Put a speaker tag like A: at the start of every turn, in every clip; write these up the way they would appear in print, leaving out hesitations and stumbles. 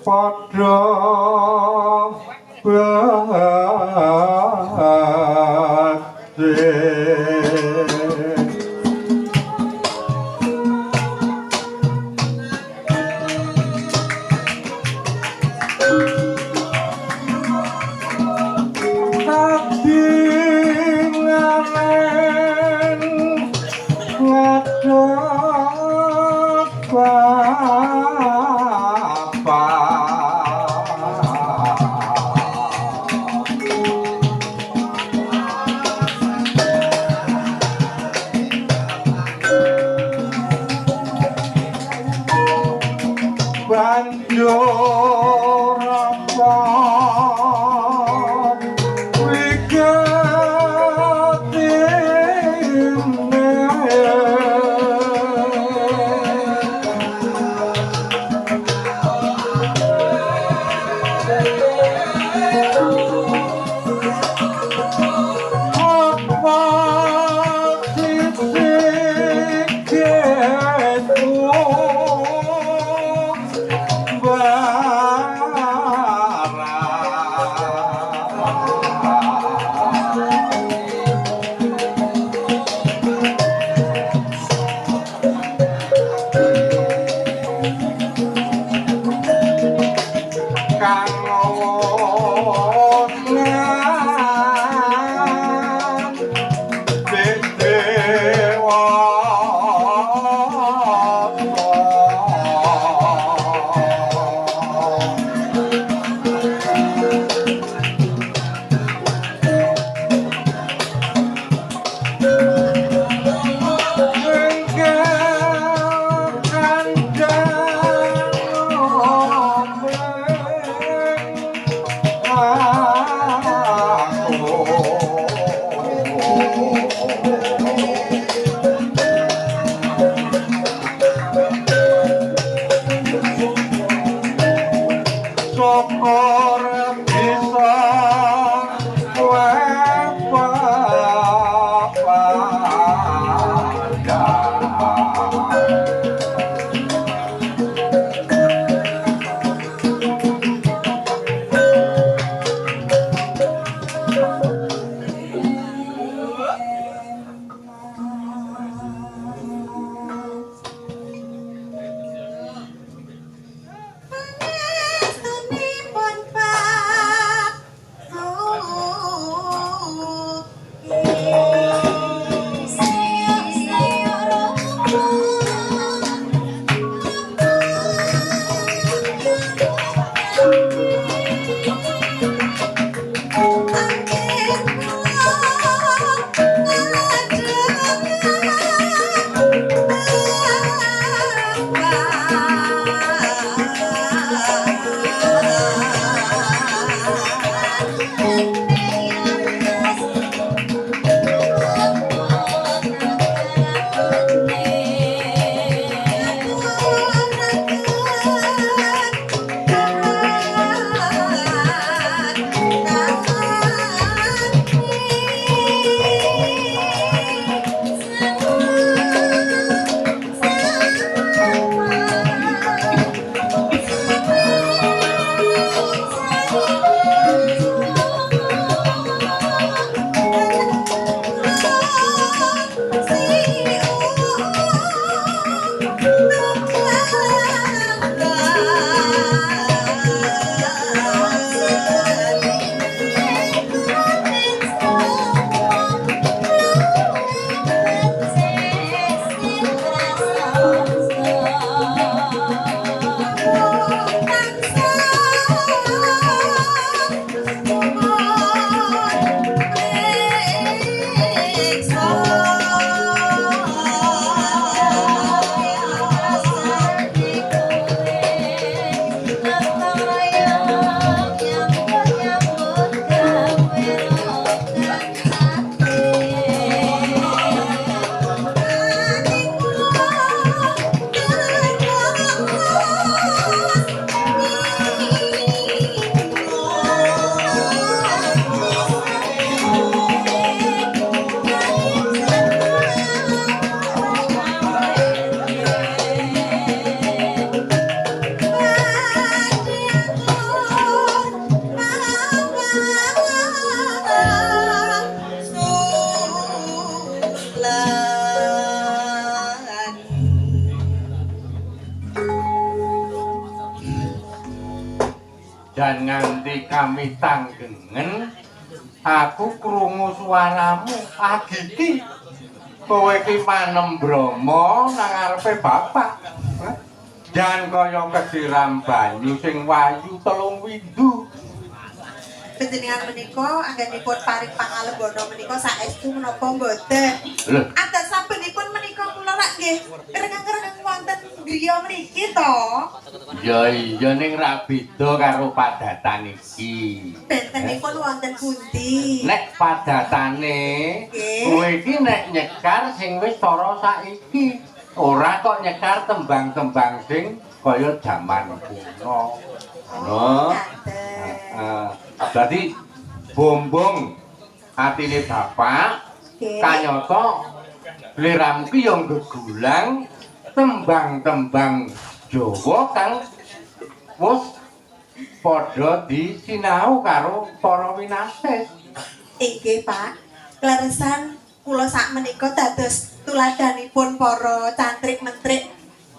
A: Padha becik. Dadi ngamen ngadep bapak. Banjur apa wigatine? Apa sisik Dan nganti kami tanggengen aku krungu suaramu agiti. Kowe iki panem brama nang ngarepe bapak. Hah? Jan kaya kesiram banyu sing wayu telung windu.
B: Panjenengan menika anggenipun paring pangalembana menika saestu menapa mboten?
A: Lho,
B: Adat sabenipun menika kula rak nggih rengeng-rengeng wonten griya mriki to.
A: Ya iya, ning ra beda karo padatan iki.
B: Bentenipun wonten pundi?
A: Nek padatane kowe iki nek nyekar sing wis cara saiki, ora kok nyekar tembang-tembang sing kaya jaman kuno.
B: Oh,
A: No.
B: ngaten.
A: Heeh. Dadi bombong atine bapak kanyata sliramu ki ya gegulang tembang-tembang Jawa kang wis padha disinau karo para winasis.
B: Inggih, Pak. Kleresan kula sakmenika dados tuladanipun para cantrik mentrik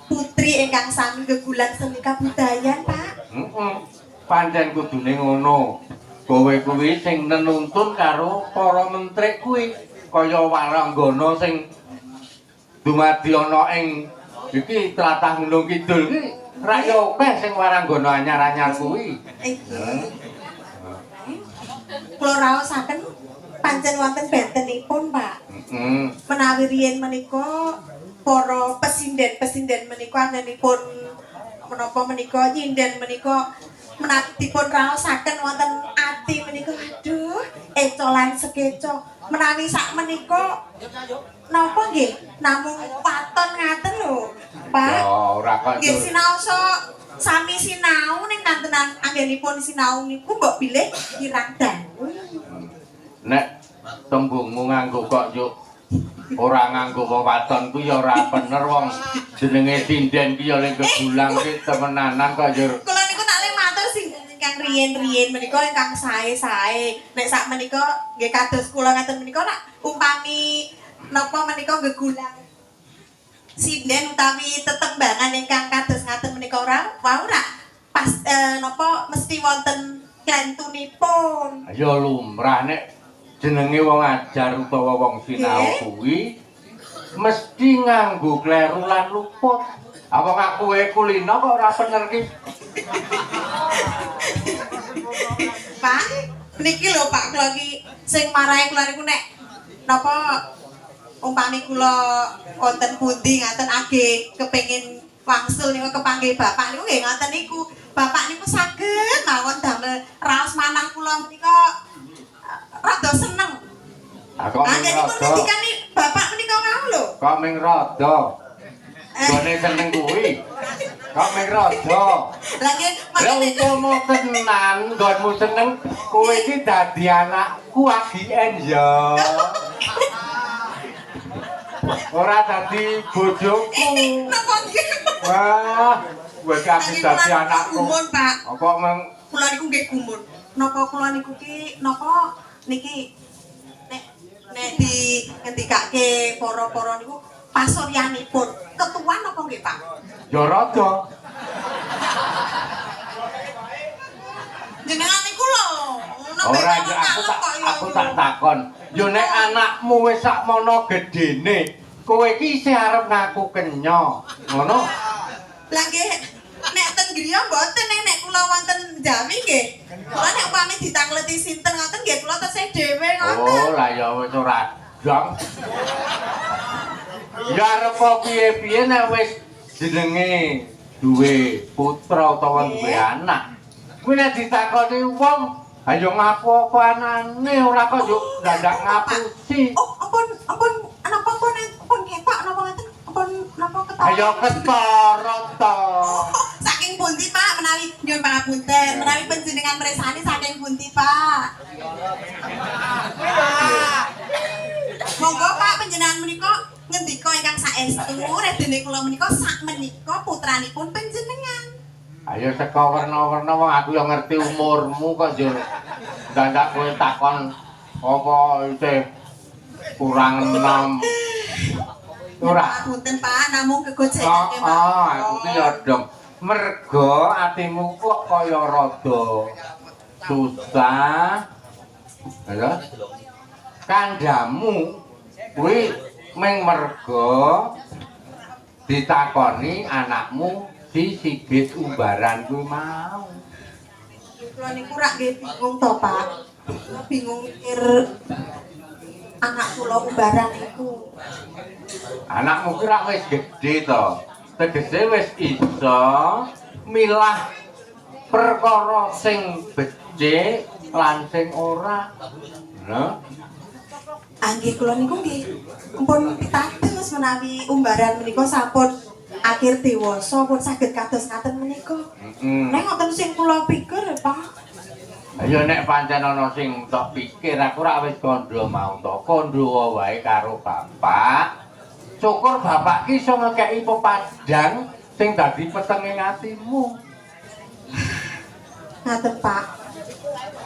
B: putri ingkang sami gegulang seni kabudayan, Pak.
A: Heeh. Pancen kudune ngono. Kowe kuwi sing nenuntun karo para mentrik kuwi kaya waranggana sing dumadi ana ing iki tlatah Gunung Kidul iki rak ya akeh sing waranggana anyar-anyar kuwi.
B: Inggih. Kula raosaken pancen wonten bentenipun, Pak. Menawi riyen menika para pesinden-pesinden menika anggenipun menapa menika nyinden menika menawi dipun raosaken wonten ati menika, aduh, eco lan sekeca. Menawi sak menika napa nggih namung waton ngaten lho, Pak.
A: Ya ora kok.
B: Nggih sinaosa sami sinau, ning kantenan anggenipun sinau niku mbok bilih kirang dangu.
A: Nek tembungmu nganggo kok yuk ora nganggo wong waton kuwi ya ora bener, wong jenenge sinden ki ya ning gegulang ki temenanan kok yo.
B: Kula niku tak le matur sing ingkang riyen-riyen menika ingkang sae-sae. Nek sak menika nggih kados kula ngaten menika, nak umpami napa menika gegulang sinden utawi tetembangan ingkang kados ngaten menika ora wau rak pas napa mesti wonten klentunipun.
A: Ya lumrah, nek jenenge wong ajar utawa wong sinau kuwi mesti nganggo kleru lan luput. Ah, wong aku e kulino kok ora bener ki.
B: Pak, niki lho, Pak, kula iki sing marahi kula niku nek napa umpami kula wonten pundi ngaten age kepengin wangsul niku kepanggih bapak niku nggih ngoten niku. Bapak niku saged mawon damel raos manah kula menika rada seneng.
A: Ah, kok
B: Ah,
A: ming
B: niku
A: rada.
B: ngendikane bapak menika mau lho.
A: Kok ming rada. Gone seneng kuwi. Kok ming rada.
B: Lah nggih
A: Lah,
B: makane
A: umpama tenan nggonmu seneng, kowe iki dadi anakku agien ya. Ora dadi bojoku.
B: Napa nggih?
A: Wah, kowe iki agi dadi anakku.
B: Gumun, Pak.
A: Apa meng
B: Kula niku nggih gumun. Napa kula niku ki napa niki nek nek di ngendikake para-para niku pasuryanipun ketuan napa nggih, Pak?
A: Ya rada.
B: Jenengan niku lho.
A: Ora ya, aku tak takon. Yo nek anakmu wis sakmono gedene, kowe iki isih arep ngaku kenya. Ngono?
B: Lah nggih nek ten griya mboten, nek nek kula wonten Jawi nggih. Kula nek upami ditangleti sinten ngoten nggih kula tesih dhewe ngoten.
A: Oh, lah ya wis ora dong. Ya arep piye-piye nek wis jenenge duwe putra utawa duwe anak. Kuwi nek ditakoni wong, ayo ngaku apa anane, ora kok yo dadak ngapusi.
B: Oh, ampun, ampun, napa ampun ampun ketok napa ngoten? Ampun napa ketok?
A: Ayo ketara to.
B: Oh, saking pundi, Pak, menawi nyuwun pangapunten, menawi panjenengan mresani saking pundi, Pak? Monggo, Pak, panjenengan menika ngendika ingkang saestu, redene kula menika sak menika putranipun panjenengan.
A: Ayo saka werna-werna, wong aku yo ngerti umurmu kok yo dadak kowe takon apa isih kurang enom. Ora.
B: Pangapunten, Pak, namung kegojekake
A: Oh, aku ki yo dong. Mergo atimu kok kaya rada susah. Ya. Kandhamu kuwi ming mergo ditakoni anakmu si Sigit Umbaran kuwi mau.
B: Kula niku rak nggih bingung to, Pak. Kula bingung mikir anak kula Umbaran niku.
A: Anakmu ki rak wis gedhe to. Tegese wis iso milah perkara sing becik lan sing ora. Lho,
B: Ah nggih, kula niku nggih pun pitados menawi Umbaran menika sampun akhir dewasa, pun saged kados ngaten menika. Nek ngoten sing kula pikir, Pak.
A: Ayo nek pancen ana sing tok pikir, aku rak wis kandha mau to. Kandha wae karo bapak. Syukur bapak ki iso ngekeki pepadang sing dadi petenge atimu.
B: Ngaten, Pak.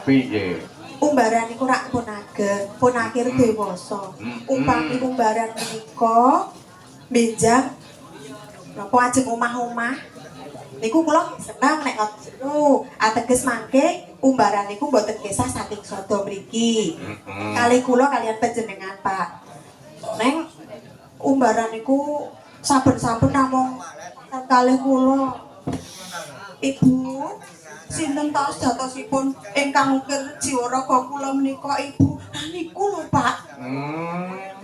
A: Piye?
B: Umbaran niku rak pun ageng, pun akhir dewasa. Upami Umbaran menika benjang napa ajeng omah-omah niku kula seneng nek ngoten niku. Ateges mangke Umbaran niku mboten kesah saking sada mriki. Kali kula kalian panjenengan, Pak. Neng Umbaran niku saben-saben namung kalih kula. Ibu, sinten ta sejatosipun ingkang ngukir jiwa raga kula menika, Ibu? Nah niku lho, Pak.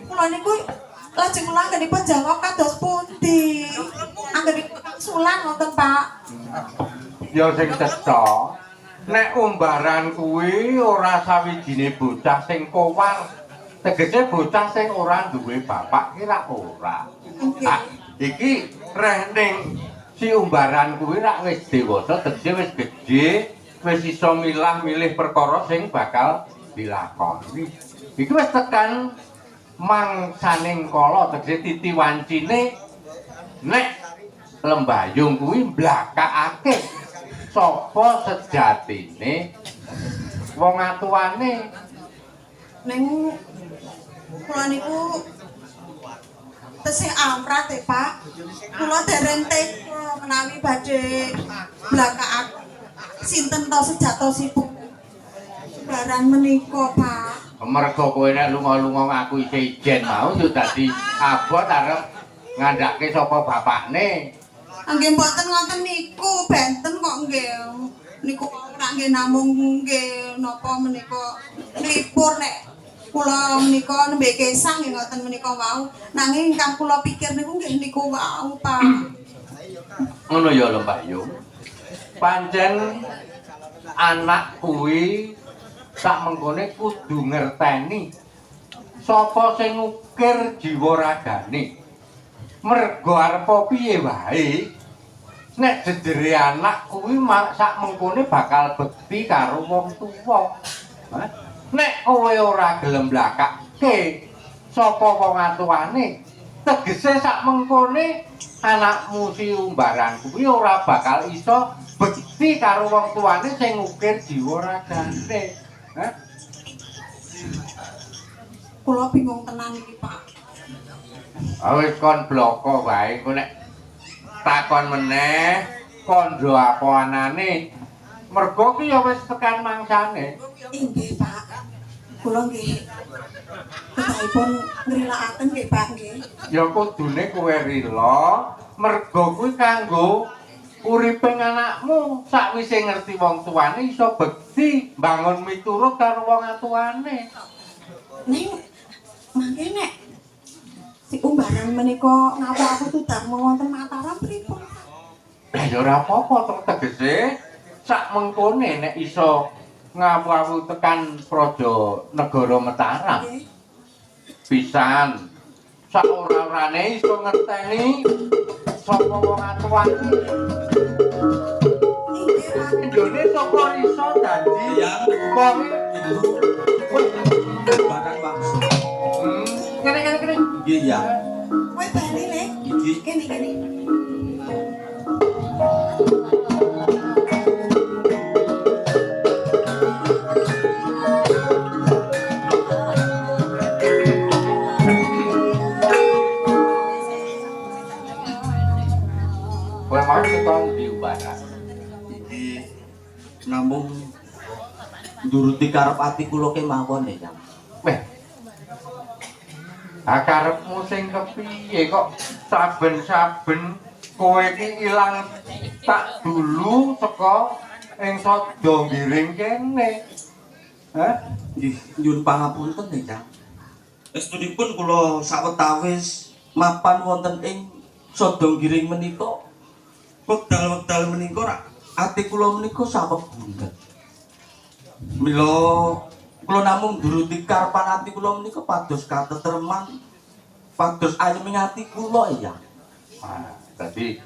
B: Kula niku lajeng kula anggenipun jawab kados pundi? Anggenipun wangsulan wonten, Pak.
A: Ya sing cetha, nek Umbaran kuwi ora sawijine bocah sing kowar. Tegese bocah sing ora duwe bapak ki rak ora.
B: Nggih.
A: Ah, iki reh ning si Umbaran kuwi rak wis dewasa, tegese wis gedhe, wis iso milah-milih perkara sing bakal dilakoni. Iki wis tekan mangsaning kala, tegese titi wancine nek Lembayung kuwi mblakakake sapa sejatine wong atuwane.
B: Neng kula niku tesih amrat e, Pak. Kula dereng tega menawi badhe blakak sinten to sejatosipun Umbaran menika, Pak.
A: Mergo kowe nek lunga-lunga ngaku isih ijen mau yo dadi abot arep ngandhake sapa bapakne.
B: Nggih mboten ngoten niku, benten kok nggih. Niku ora nggih namung nggih napa menika nglipur nek kula menika nembe kesah nggih ngoten menika wau. Nanging ingkang kula pikir niku nggih niku wau, Pak.
A: Ngono ya Lembayung. Pancen anak kuwi sak mengkone kudu ngerteni sapa sing ngukir jiwa ragane. Mergo arep piye wae nek dedere anak kuwi sak mengkone bakal bekti karo wong tuwa. Hah? Nek kowe ora gelem mlakake sapa wong atuwane, tegese sak mengkone anakmu si Umbaran kuwi ora bakal iso bekti karo wong tuane sing ngukir jiwa ragane. Hah?
B: Kula bingung tenan iki, Pak.
A: Wis kon bloko wae engko nek takon meneh kandha apa anane. Mergo ki ya wis tekan mangsane.
B: Inggih, Pak. Kula nggih ketahipun ngrilakaken nggih, Pak, nggih.
A: Ya kudune kowe rila, mergo kuwi kanggo uripe anakmu sakwise ngerti wong tuane iso bekti mbangun miturut karo wong atuane.
B: Ning mangke nek si Umbaran menika ngapu-apu tudarma wonten Mataram pripun?
A: Lah ya ora apa-apa to, tegese sak mengkone nek iso ngapu-apu tekan praja negara Mataram.
B: Nggih.
A: Pisan sak ora-orane iso ngerteni sapa wong atuwane.
B: Inggih, Pak.
A: Indone saka iso dadi wong
C: Ibu Umbaran Wangsa.
A: Kene kene kene.
C: Nggih ya.
B: Kowe bali, Le.
C: Nggih.
B: Kene kene.
A: Kowe mau teko ndi, Umbara?
C: Iki namung nduruti karep ati kula kemawon ya, Yang.
A: Weh. Ah, karepmu sing kepiye kok saben-saben kowe iki ilang tak dulu teko ing sada ngiring kene. Hah?
C: Nggih, nyuwun pangapunten ya, Yang. Estunipun kula sawetawis mapan wonten ing sada ngiring menika, wekdal-wekdal menika rak ati kula menika saweg bundet. Mila kula namung nduruti karepan ati kula menika pados katetreman, pados ayeming ati kula ya.
A: Ah, dadi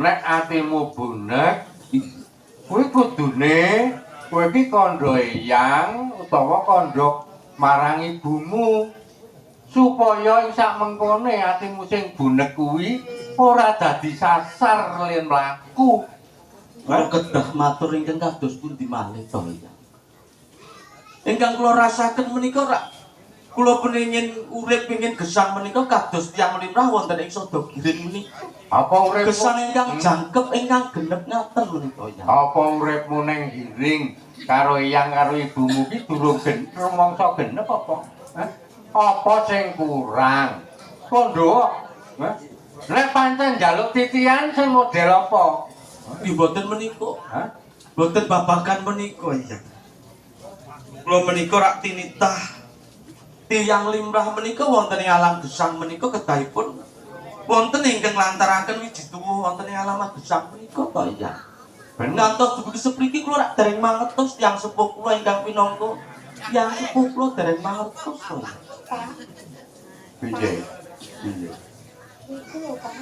A: nek atimu bunek kuwi kudune kowe iki kandha eyang utawa kandha marang ibumu supaya ing sak mengkone atimu sing bunek kuwi ora dadi sasar len mlaku.
C: Kula kedah matur ingkang kados pundi malih to ya? Ingkang kula rasaken menika rak kula pengin urip, pengin gesang menika kados tiyang limrah wonten ing sada giring menika.
A: Apa uripmu
C: Gesang ingkang jangkep, ingkang genep ngaten menika ya.
A: Apa uripmu ning giring karo eyang karo ibumu ki durung rumangsa genep apa? Hah? Apa sing kurang? Kandha. Hah? Nek pancen njaluk titian sing model apa?
C: Nggih boten menika.
A: Hah?
C: Boten babagan menika ya. Kula menika rak tinitah tiyang limrah menika wonten ing alam gesang menika kedahipun wonten ingkang nglantaraken wiji tuwuh wonten ing alam gesang menika to iya.
A: Bener.
C: Ngantos dugi sepriki kula rak dereng mangertos tiyang sepuh kula ingkang pinangka tiyang sepuh kula dereng mangertos to.
B: Pak,
A: Piye? Piye?
B: niku lho, Pak.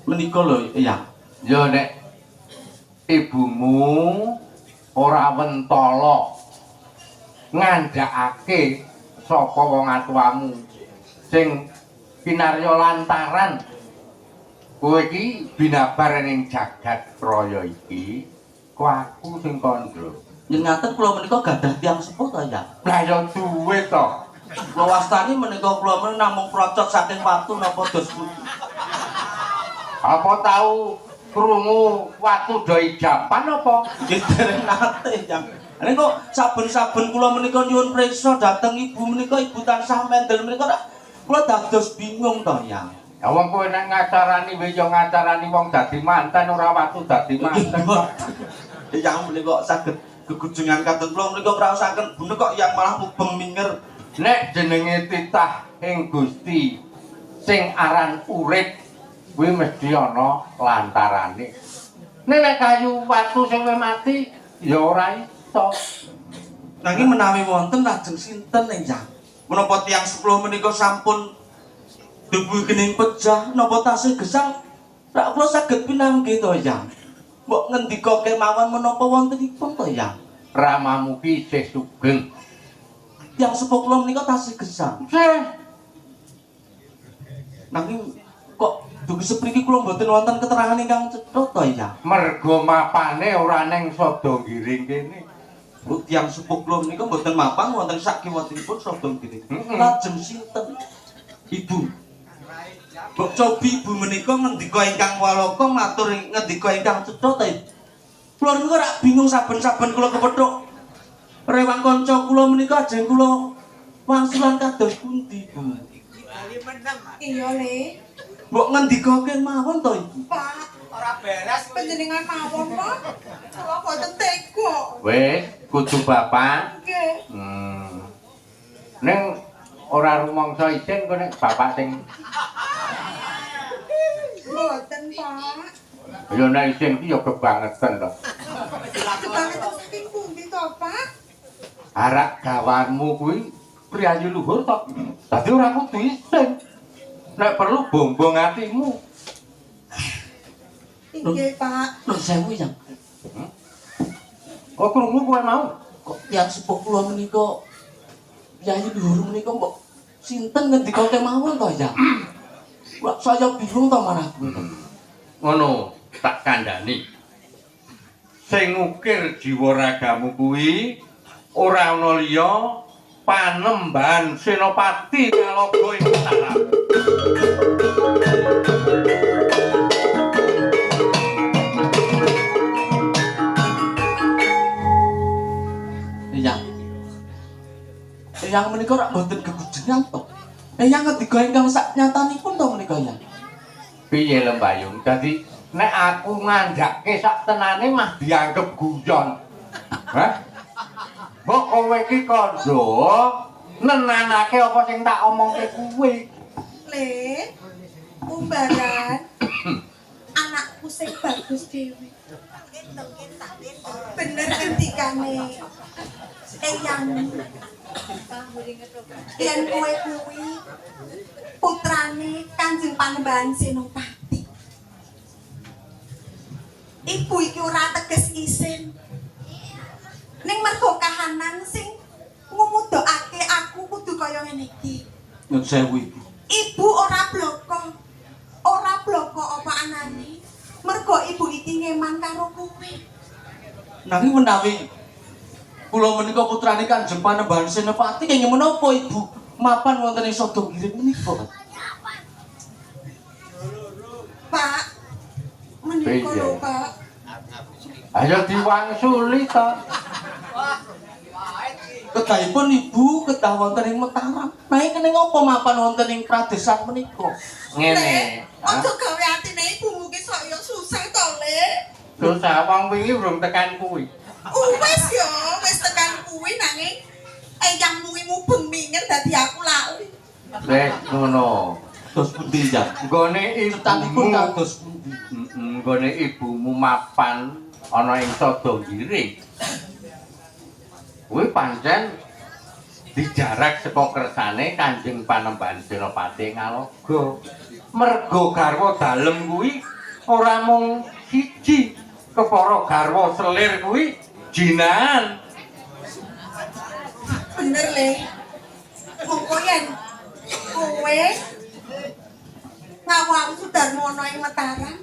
C: Menika lho iya.
A: Ya nek ibumu ora wentala ngandhakake saka wong atuwamu sing kinarya lantaran kowe iki binabar ning jagat raya iki, kok aku sing kandha.
C: Yen ngaten kula menika gadah tiyang sepuh to ya?
A: Lah ya duwe to.
C: Kula wastani menika kula menika namung procot saking watu napa dos pundi.
A: Apa tau krungu watu do ijapan apa?
C: Nggih dereng nate, Yang. Nek kok saben-saben kula menika nyuwun priksa dhateng ibu menika, ibu tansah mendel menika rak kula dados bingung to, Yang.
A: Ya wong kowe nek ngacarani wae ya ngacarani wong dadi manten, ora watu dadi manten kok.
C: Yang menika saged gegujengan kados kula menika ngraosaken bunek kok yang malah mubeng minger.
A: Nek jenenge titah ing Gusti sing aran urip kuwi mesti ana lantarane. Nek nek kayu watu sing wis mati ya ora iso.
C: Nanging menawi wonten lajeng sinten Yang? Menapa tiyang 10 menika sampun dubuh gening pejah napa tasih gesang? Rak kula saged pinanggih to, Yang. Mbok ngendika kemawon menapa wontenipun to, Yang?
A: Ramamu ki isih sugeng.
C: Tiyang sepuh kula menika tasih gesang.
A: Sih,
C: Nanging kok dugi sepriki kula mboten wonten keterangan ingkang cetha to, Yang?
A: Mergo mapane ora ning sada giring kene.
C: Bu, tiyang sepuh kula menika mboten mapan wonten sak kiwatenipun sada giring. Lajeng sinten? Ibu. Mbok cobi ibu menika ngendika ingkang walaka, matur ngendika ingkang cetha ta, Ibu? Kula niku rak bingung saben-saben kula kepethuk rewang kanca kula menika ajeng kula wangsulan kados pundi, Bu?
B: Iya, Le.
C: Mbok ngendika kemawon to, Ibu?
B: Pak, ora beres panjenengan mawon, Pak. Kula boten tega.
A: Wis, kudu bapak.
B: Nggih.
A: Ning ora rumangsa isin kok nek bapak sing
B: Mboten, Pak.
A: Ya nek isin ki ya kebangetan to.
B: Kebangetan saking pundi to, Pak?
A: Arak gawanmu kuwi priyayi luhur to. Dadi ora kudu isin. Nek perlu bombong atimu.
B: Nggih, Pak.
C: Nuwun sewu, Yang.
A: Oh, krungu kowe mau?
C: Kok tiyang sepuh kula menika priyayi luhur menika mbok sinten ngendika kemawon to, Yang? Kula saya bingung to marah kuwi.
A: Ngono, tak kandhani. Sing ngukir jiwa ragamu kuwi ora ana liya Panembahan Senopati Kalaga ing Mataram.
C: menika rak boten gegujengan to. Eyang ngendika ingkang sak nyatanipun to menika ya.
A: Piye Lembayung? Dadi nek aku ngandhake sak tenane mah dianggep guyon. Hah? Mbok kowe iki kandha nenanake apa sing tak omongke kuwi.
B: Le, umbaran anakku sing bagus dhewe. Bener ngendikane eyangmu. Yen kowe kuwi putrane Kanjeng Panembahan Senopati. Ibu iki ora teges isin. Ning mergo kahanan sing ngumudokake aku kudu kaya ngene iki.
C: Nyun sewu Ibu.
B: Ibu ora bloko. Ora bloko apa anane. Mergo ibu iki ngeman karo kowe.
C: Nanging menawi kula menika putrane Kanjeng Panembahan Senopati kenging menapa Ibu mapan wonten ing Sada Giring menika?
B: Pak, menika
A: Piye?
B: lho, Pak.
A: Ayo diwangsuli to.
C: Kedahipun Ibu kedah wonten ing Mataram. Nanging kening apa mapan wonten ing pradesan menika?
A: Ngene.
B: Aja gawe atine ibumu ki sok ya susah to, Le.
A: Susah wong wingi urung tekan kuwi.
B: Wis ya, wis tekan kuwi nanging eyangmu ki mubeng minger dadi aku lali.
A: Wis ngono.
C: Dos pundi ya?
A: Nggone
C: Cetanipun
A: ibumu,
C: kados pundi?
A: Nggone ibumu mapan ana ing Sada Giring. Kuwi pancen dijarak saka kersane Kanjeng Panembahan Senopati Ngaloga. Mergo garwa dalem kuwi ora mung siji, kepara garwa selir kuwi jinahan.
B: Bener, Le. Mongko yen kowe ngawang Sudarmono ing Mataram,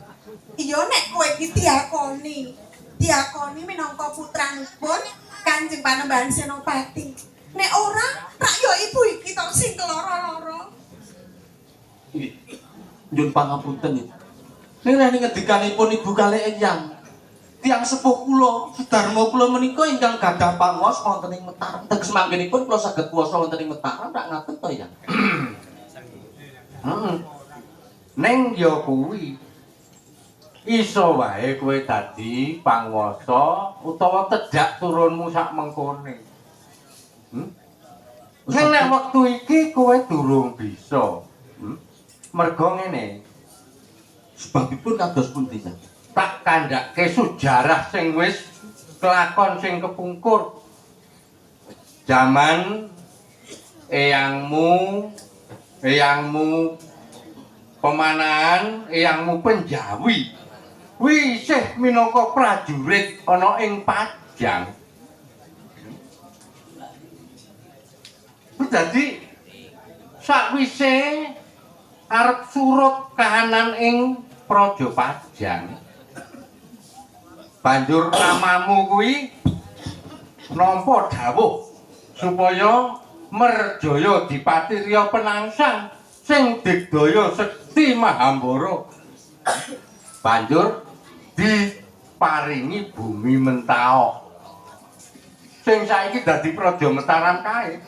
B: iya nek kowe iki diakoni, diakoni minangka putranipun Kanjeng Panembahan Senopati. Nek ora, rak ya ibu iki to sing keloro-loro.
C: Nggih. Nyun pangapunten Ibu. Ning rene ngendikanipun Ibu kalih eyang. Tiyang sepuh kula, Sudarma kula menika ingkang gadah panguwas wonten ing Mataram. Teges manggenipun kula saged kuwasa wonten ing Mataram rak ngaten to ya.
A: Heeh. Ning ya kuwi iso wae kowe dadi panguwasa utawa tedhak turunmu sak mengkone. Ning nek wektu iki kowe durung bisa. Mergo ngene,
C: Sebabipun kados pundi ya?
A: Tak kandhake sejarah sing wis kelakon sing kepungkur. Jaman eyangmu, eyangmu pemanahan, eyangmu Penjawi kuwi isih minangka prajurit ana ing Pajang. Kuwi dadi sakwise arep surut kahanan ing Praja Pajang, banjur ramamu kuwi nampa dawuh supaya Merjaya Dipati Riya Penangsang sing digdaya sekti Mahambara banjur diparingi bumi Mentaok sing saiki dadi Praja Mataram kae.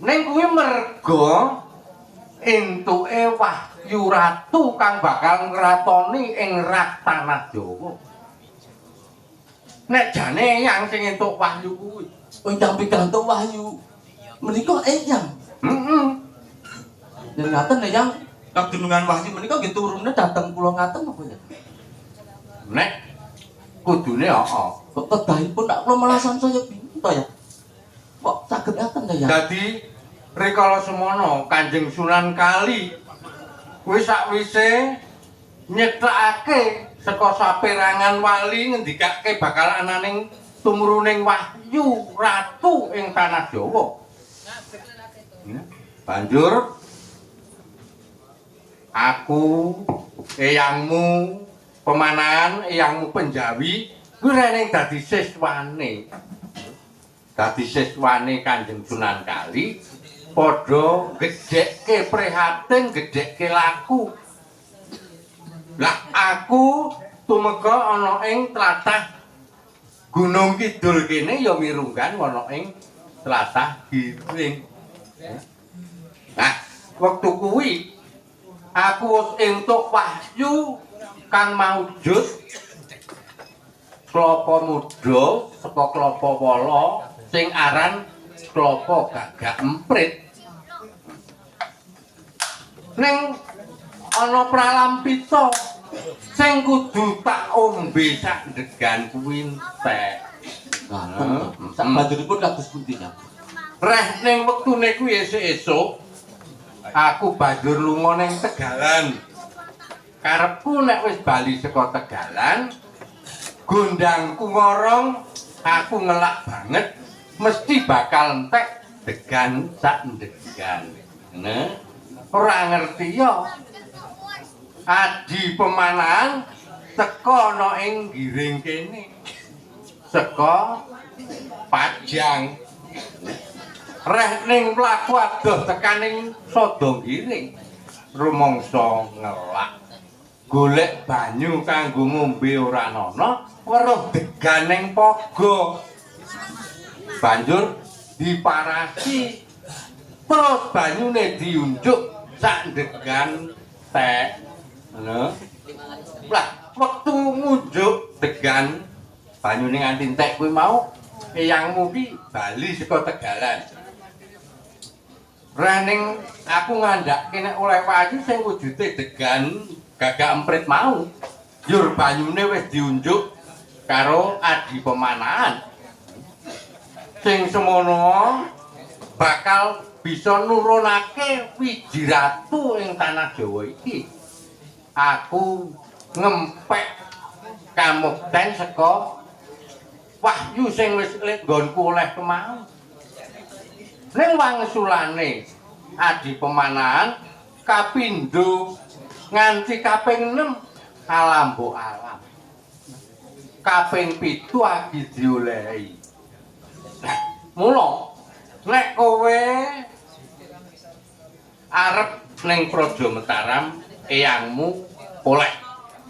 A: Ning kuwi merga entuke wahyu ratu kang bakal ngratoni ing rak tanah Jawa. Nek jane eyang sing entuk wahyu kuwi.
C: Ingkang pikantuk wahyu menika eyang.
A: Heeh.
C: Yen ngaten eyang kadunungan wahyu menika nggih turune dhateng kula ngaten apa ya?
A: Nek kudune heeh.
C: Kok kedahipun nak kula malah sansaya bingung to ya. Kok saged ngaten to ya?
A: Dadi rikala semono Kanjeng Sunan Kali kuwi sakwise nyethakake saka saperangan wali ngendikake bakal ananing tumuruning wahyu ratu ing tanah Jawa. Banjur aku eyangmu pemanahan, eyangmu Penjawi kuwi rene dadi siswane. Dadi siswane Kanjeng Sunan Kali padha gedhekke prihatin, gedhekke laku. Lah aku tumeka ana ing tlatah Gunung Kidul kene ya mirunggan ana ing tlatah Giring. Nah, wektu kuwi aku wis entuk wahyu kang maujud klapa muda saka klapa wala sing aran klapa gagak emprit. Ning ana pralampita sing kudu tak ombe sak degan kuwi entek.
C: Ngaten. Sak banjuripun kados pundi, Kang?
A: Reh ning wektune kuwi esuk-esuk aku banjur lunga ning Tegalan. Karepku nek wis bali saka Tegalan, gondangku ngorong, aku ngelak banget, mesti bakal entek degan sak ndegan. Nah, ora ngerti ya. Adi Pemanahan teka ana ing Giring kene. Saka Pajang. Reh ning mlaku adoh tekaning Sada Giring. Rumangsa ngelak. Golek banyu kanggo ngombe ora ana, weruh degan ning pogo. Banjur diparasi. Terus banyune diunjuk sak degan tek. Ngono. Lah, wektu ngunjuk degan banyune nganti entek kuwi mau, eyangmu ki bali saka Tegalan. Rening aku ngandhake nek oleh wahyu sing wujude degan gagak emprit mau, yur banyune wis diunjuk karo Adi Pemanahan. Sing semono bakal bisa nurunake Wiji Ratu ing tanah Jawa iki. Aku ngempek kamukten saka wahyu sing wis nggonku oleh kemau. Ning wangsulane Adi Pemanahan kapindho nganti kaping 6 alambo alam. Kaping 7 agi diolehi. Mula nek kowe arep ning Praja Mataram eyangmu oleh.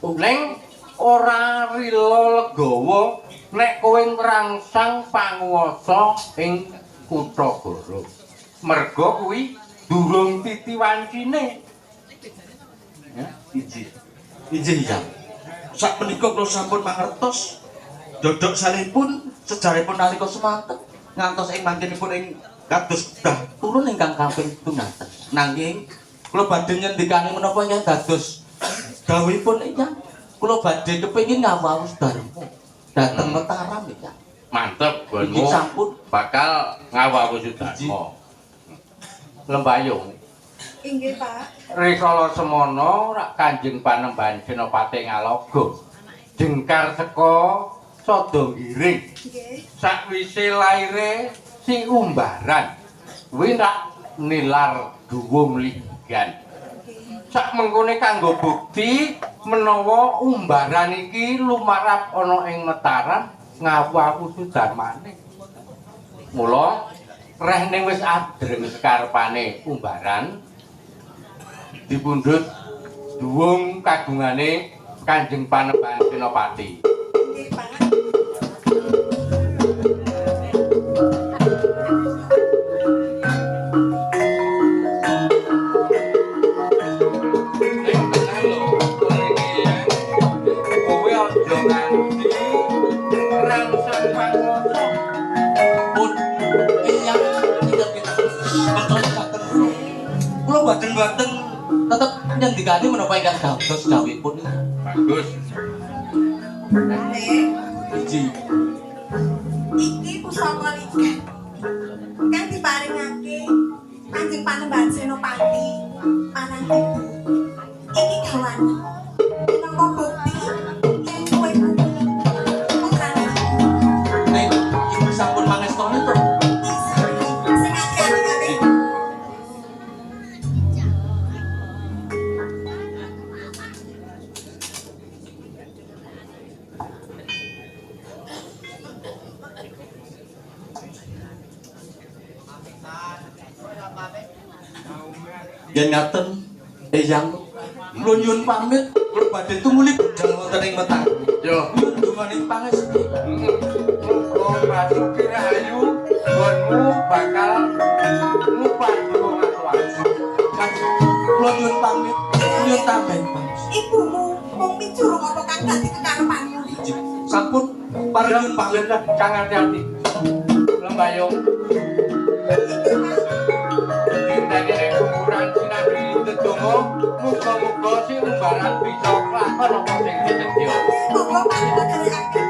A: Ning ora rila legawa nek kowe ngrangsang panguwasa ing Kutha Goro. Merga kuwi durung titi wancine.
C: Ya, injih. Injih, Kang. Sak menika kula sampun mangertos dodok salipun sejarahipun nalika semanten ngantos ing mangkenipun ing kados dah turun ingkang kaping 7 ngaten. Nanging kula badhe ngendikane menapa ingkang dados dawuhipun ingkang kula badhe kepengin ngawau Sudarma dhateng Mataram ingkang.
A: Mantep
C: Inggih
A: gonmu
C: sampun
A: bakal ngawau Sudarma. Lembayung.
B: Inggih, Pak.
A: Rikala semono rak Kanjeng Panembahan Senopati Ngaloga jengkar saka Sada Giring.
B: Nggih.
A: Sakwise laire si Umbaran kuwi rak nilar duwung ligan.
B: Nggih.
A: Sak mengkone kanggo bukti menawa Umbaran iki lumarap ana ing Mataram ngawu-awu Sudarmane. Mula reh ning wis adreng sekarepane Umbaran dipundhut duwung kagungane Kanjeng Panembahan Senopati.
B: Nggih, Pak.
A: Ning tenan lho, kowe iki ya. Kowe aja nganti rangsang panguwasa.
C: Pun eyang ingkang betul dhateng kula. Kula boten-boten tetep ngendikane menapa ingkang dados dawuhipun.
A: Bagus.
B: Nek
C: Injih.
B: iki pusaka ligan kang diparingake Kanjeng Panembahan Senopati marang ibu. Iki gawan minangka bukti yen kowe kuwi putrane ibu.
C: Nek ibu sampun mangestoni to.
B: Sing ati-ati kate.
C: Yen ngaten eyang Kula nyuwun pamit, kula badhe tumuli budal wonten ing Wetang.
A: Yo.
C: Nyuwun donganing pangesti.
A: Muga Basuki Rahayu nggonmu bakal ngupati wong atuh.
C: Kanjeng, kula nyuwun pamit, nyuwun tambahin pangesti.
B: Ibumu mung micurung apa kang dadi kekarepanmu.
C: Sampun pareng nyuwun pamit.
A: Kang hati-hati. Lembayung
B: Iki Pak.
A: dinteni ning kuburan sinambi ndedonga muga-muga si umbaran bisa klakon apa sing ditedya.
B: Monggo Pak kula dherekaken.